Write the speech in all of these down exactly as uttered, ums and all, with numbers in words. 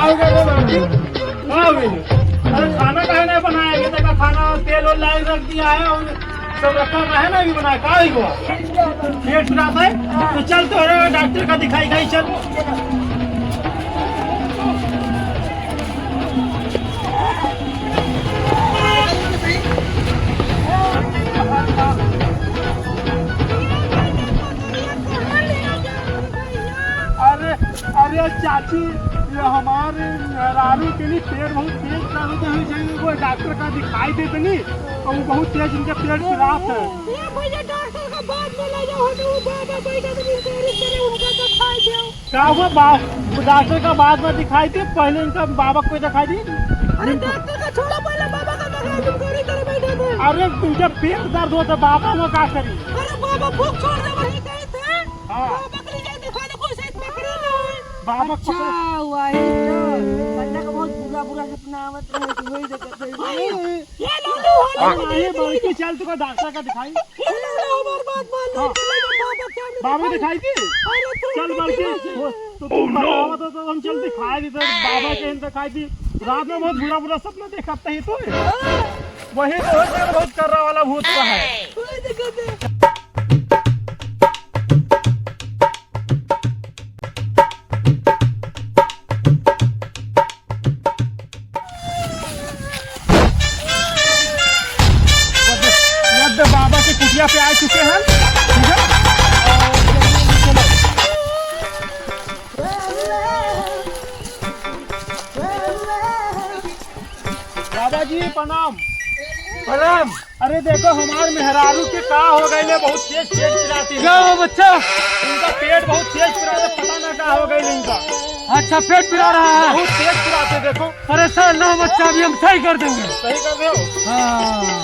का हो गया? अरे खाना काहे नहीं बनाया? ये देखा खाना, तेल वेल लाके रख दिया है और सब रखा काहे नहीं बनाया? का हो गया? पेट पिरात है? तो चल तोहरे डॉक्टर का दिखाई गई, चल। अरे, अरे चाची, ये हमारे मेहरारू के लिए पेट बहुत तेज दर्द है, जाइए वो डॉक्टर का दिखाई दे तनी, और वो बहुत तेज इनके पेट पिरात है। ए भैया, डॉक्टर का बाद में ले जाओ, हम वो बाबा बैठा तो इंक्वायरी करे, उनका दिखाई दे। का हुआ बा-, डॉक्टर का बाद में दिखाई दे, पहले इनका बाबा को दिखाई दे। अरे डॉक्टर का छोड़ा, पहले बाबा का दिखाई दे, इंक्वायरी करे बैठा थे। अरे तुमके पेट दर्द होता, बाबा में का करी? अरे बाबा फूंक छोड़ दे, वही कही थे। हाँ। बाबा के लिए जाए, दिखा दे, कोई सही पकड़े ना होए। बाबा अच्छा, पकड़। वही तो। पहले का बहुत बुरा बुरा सपना आवत रहे, तो वही देखत रहे। ये लो, लो, हाँ, लो, ये लो, बड़की चल, तुका डॉक्टर का दिखाई। ये लो, लो, हमार बात मान लो, हाँ। चलो, बाबा क्या नहीं बाबा दिखाई। दिखाई दी? अरे, तुम चल, तो बड़की, दिखाई दी। वो, तो तुम बतावा तो, तो हम चल दिखाई दी, तो बाबा के हम दिखाई दी। रात में बहुत बुरा बुरा सपना देखा था ये तो। हाँ। वही तो है, जो बहुत कर्रा वाला भूत का है। वही देखत है। बाबा के कुटिया पे आ चुके हैं, ठीक है? बाबा जी प्रणाम। प्रणाम। अरे देखो, हमार मेहरारू के का हो गइल है, बहुत तेज पेट पिराती है। क्या हो बच्चा? इनका पेट बहुत तेज पिराता, पता ना का हो गइल इनका। अच्छा, पेट पिरा रहा है? बहुत तेज पिराते, देखो। परेशान ना हो बच्चा, अभी हम सही कर देंगे। सही कर रहे हो? हाँ।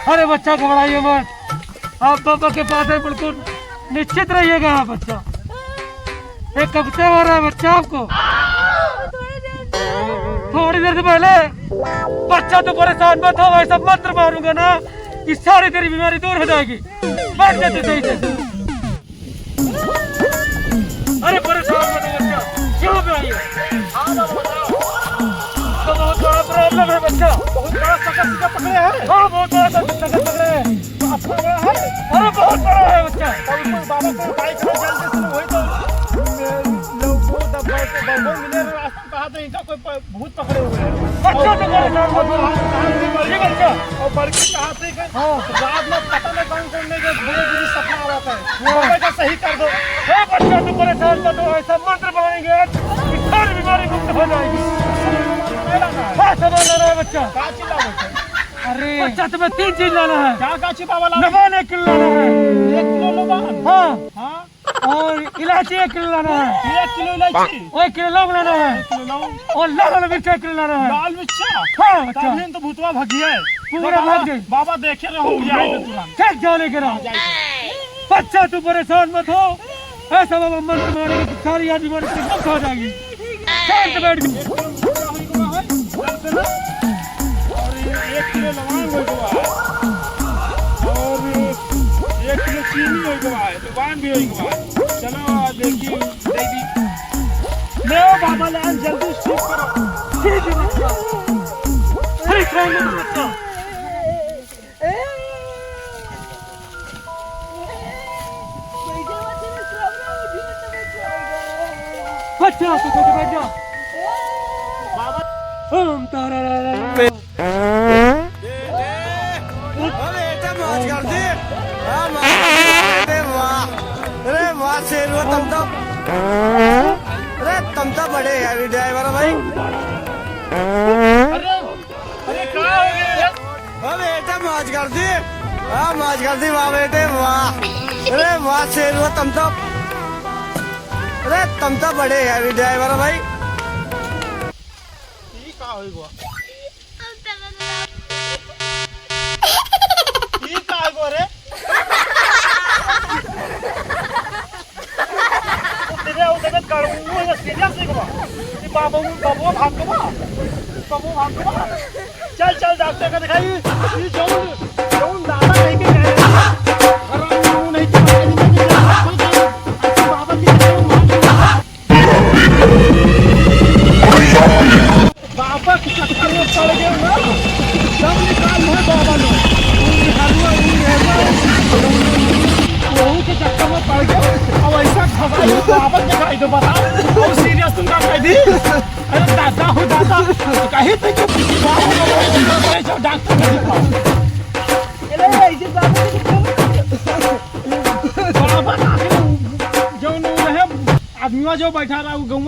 अरे बच्चा, घबराइए मत, आप बाबा के पास है, बिल्कुल निश्चित रहिएगा आप बच्चा। ये कब से हो रहा है बच्चा आपको? थोड़ी देर से पहले। बच्चा तू परेशान मत हो, ऐसा मंत्र मारूंगा ना कि सारी तेरी बीमारी दूर हो जाएगी। बैठ जा तू सही से। अरे परेशान मत हो बच्चा, यहाँ पे आइए। हाँ बाबा बताओ। तो बहुत बड़ा प्रॉब्लम है बच्चा। बहुत बड़ा सकत पकड़े हैं। हाँ, बहुत बड़ा सकत पकड़े हैं। आपका बड़ा है? अरे बहुत बड़ा है बच्चा। तब कोई बाबा को उपाय करो जल्दी से, वही तो लोग को दब-, दब-, दब-, मिले रहे, रास्ता में कहा तो इनका कोई प-, भूत पकड़े हुए हैं। बच्चा तो परेशान मत हो। और कहाँ से बढ़-, ठीक है बच्चा। और बड़की कहा थे कि हाँ। रात में पता नहीं कौन कौन ने जो बुरी बुरी सपना आ रहा था। हाँ। तो मैं कहा सही कर दो। हे बच्चा तू परेशान मत हो, ऐसा मंत्र बनाएंगे आज कि सारी बीमारी मुक्त हो जाएगी। हाँ, सामान लाना है बच्चा। कहाँ चिल्ला बच्चा? अरे। बच्चा, तुम्हें तीन चीज लाना है। क्या, क्या चीज बाबा लाना? लबान एक किलो लाना है। एक किलो लबान? हाँ। हाँ। और इलायची एक किलो लाना है। एक किलो इलायची? और एक किलो लौंग लाना है। एक किलो लौंग। और लाल वाला मिर्चा एक किलो लाना है। लाल मिर्चा? हाँ, बच्चा। तभी तो भूतवा भगिया है। पूरा बाबा, भाग जाए। बाबा देखे रहो, भगिया है तो तुरंत। ठीक जाने के रहो। हाँ, जाए। बच्चा, तू परेशान मत हो। ऐसा बाबा मंत्र मारेंगे तो सारी याद बीमारी से मुक्त हो जाएगी। शांत बैठ जा। और ये एक किलो लवांग हो गवा है। और एक किलो चीनी हो गवा है। लवांग भी हो गवा है। चलो, देखिए, दे दी। ले बाबा, लान जल्दी ठीक करो। ठीक है बच्चा। ठीक है बच्चा। अच्छा, तो बैठ जा, बैठ जा। ओम तारा रा रा। अरे, बेटा, मौज कर दी। हाँ, मौज कर दी। अरे, वाह। अरे, वाह, शेर, वो तुम तो, अरे, तुम तो बड़े heavy driver हो, भाई। अरे, अरे, का हो गया? ओ बेटा, मौज कर दी। वाह, मौज कर दी, वाह बेटे, वाह। अरे वाह, शेर हुआ तुम तो। अरे, तुम तो बड़े heavy driver हो भाई। ई का होई गो? ई का होई गो रे? तेरे, वो तेरे गड़ू, वो serious नहीं बा। ये बाबू, बाबू भाग के बा। बाबू भाग के बा। चल, चल, डॉक्टर का दिखाई। ये जौन, जौन दादा कहीं के गए हैं। हराम नहीं तो कोई कोई बाबा की तरह वहाँ के। ओए बाबा लो, तू निहारुआ, तू निहारुआ, वहू के चक्कर में पड़ गया। अब ऐसा घबराई तो बाबा के दिखाई दो, बताओ। अब सीरियस तुम का कह दी? अरे दादा हो दादा, कहीं तो चुप, बाबा को बोल दो, डॉक्टर को दिखाओ। अरे ऐसे बाबा को बाबा का जो रहे, आदमीवा जो बैठा रहा, वो गौवा